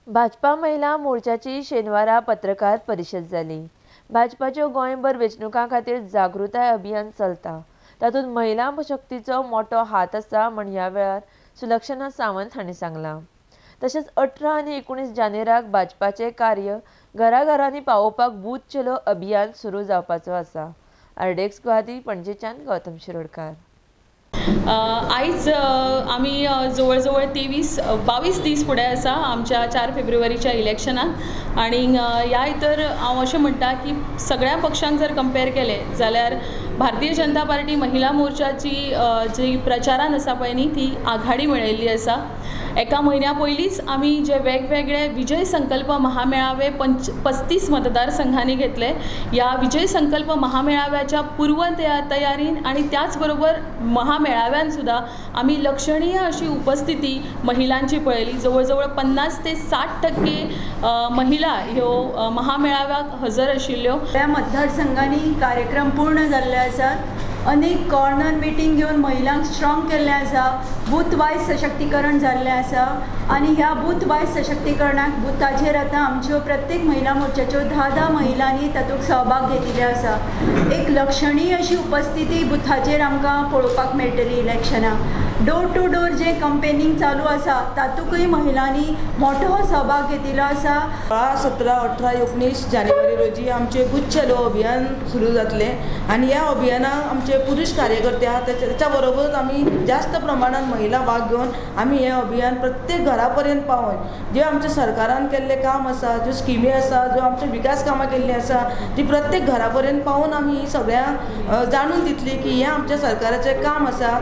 भाजपा महिला मोर्चाची शेनवारा पत्रकार परिशद जाली. भाजपाच्यो गोंयभर वेंचणुकां खातीर जागृताय अभियान चलता, तातूंत महिला शक्तीचो मोटो हात आसा म्हण ह्या वेळार सुलक्षणा सावंत हांणी सांगलां. तशेंच 18 आनी 19 जानेराक भाजपाचें कार्य घराघरांनी पावोवपाक बूथ चलो अभियान सुरू जावपाचो आसा. आरडीएक्स गुवाहाटी पणजेच्यान गौतम शिरोडकार. आयज आमी जवळ जवळ 23-22 दीस फुडें आसा आमच्या 4 फेब्रुवारीच्या इलेक्शनाक आनी ह्या भितर हांव अशें म्हणटा की सगळ्या पक्षांक जर कंपेर केलें जाल्यार भारतीय जनता पार्टी महिला मोर्चाची जी प्रचारान आसा पळय न्ही ती आघाडी मेळयल्ली आसा. एका म्हयन्या पयलींच आमी जे वेगवेगळे विजय संकल्प महामेळावे 35 मतदारसंघांनी घेतले. ह्या विजय संकल्प महामेळाव्याच्या पूर्व तयारीन आनी त्याच बरोबर महामेळाव्यान सुद्दां आमी लक्षणीय अशी उपस्थिती महिलांची पळयली. जवळ जवळ 50 ते 60% महिला ह्यो महामेळाव्याक हजर आशिल्ल्यो. ह्या मतदारसंघांनी कार्यक्रम पूर्ण जाल्ले आसात. अनेक कॉर्नर मिटींग घेवन महिलांक स्ट्रॉंग केल्लें आसा. बूथ वायज सशक्तीकरण जाल्लें आसा आनी ह्या बूथ वायज सशक्तीकरणाक बुथाचेर आतां आमच्यो प्रत्येक महिला मोर्चाच्यो 10-10 महिलांनी तातूंत सहभाग घेतिल्ले आसा. एक लक्षणीय अशी उपस्थिती बुथाचेर आमकां पळोवपाक मेळटली. इलेक्शनाक डोर टू डोर जे कंपेनींग चालू आसा तातूंतय महिलांनी मोठो सहभाग घेतिल्लो आसा. 16, 17, 18, 19 जानेवारी रोजी आमचें बूथ चलो अभियान सुरू जातलें आनी ह्या अभियानाक आमचे पुरुष कार्यकर्ते आहात त्याच्या बरोबरच आमी जास्त प्रमाणात महिला भाग घेवन आमी हें अभियान प्रत्येक घरा पर्यंत पावोवन जे आमच्या सरकारान केल्लें काम आसा, ज्यो स्किमी आसा, ज्यो आमचे विकास कामां केल्लीं आसा ती प्रत्येक घरा पर्यंत पावोवन आमी ही सगळ्यांक जाणून दितली की हें आमच्या सरकाराचें काम आसा.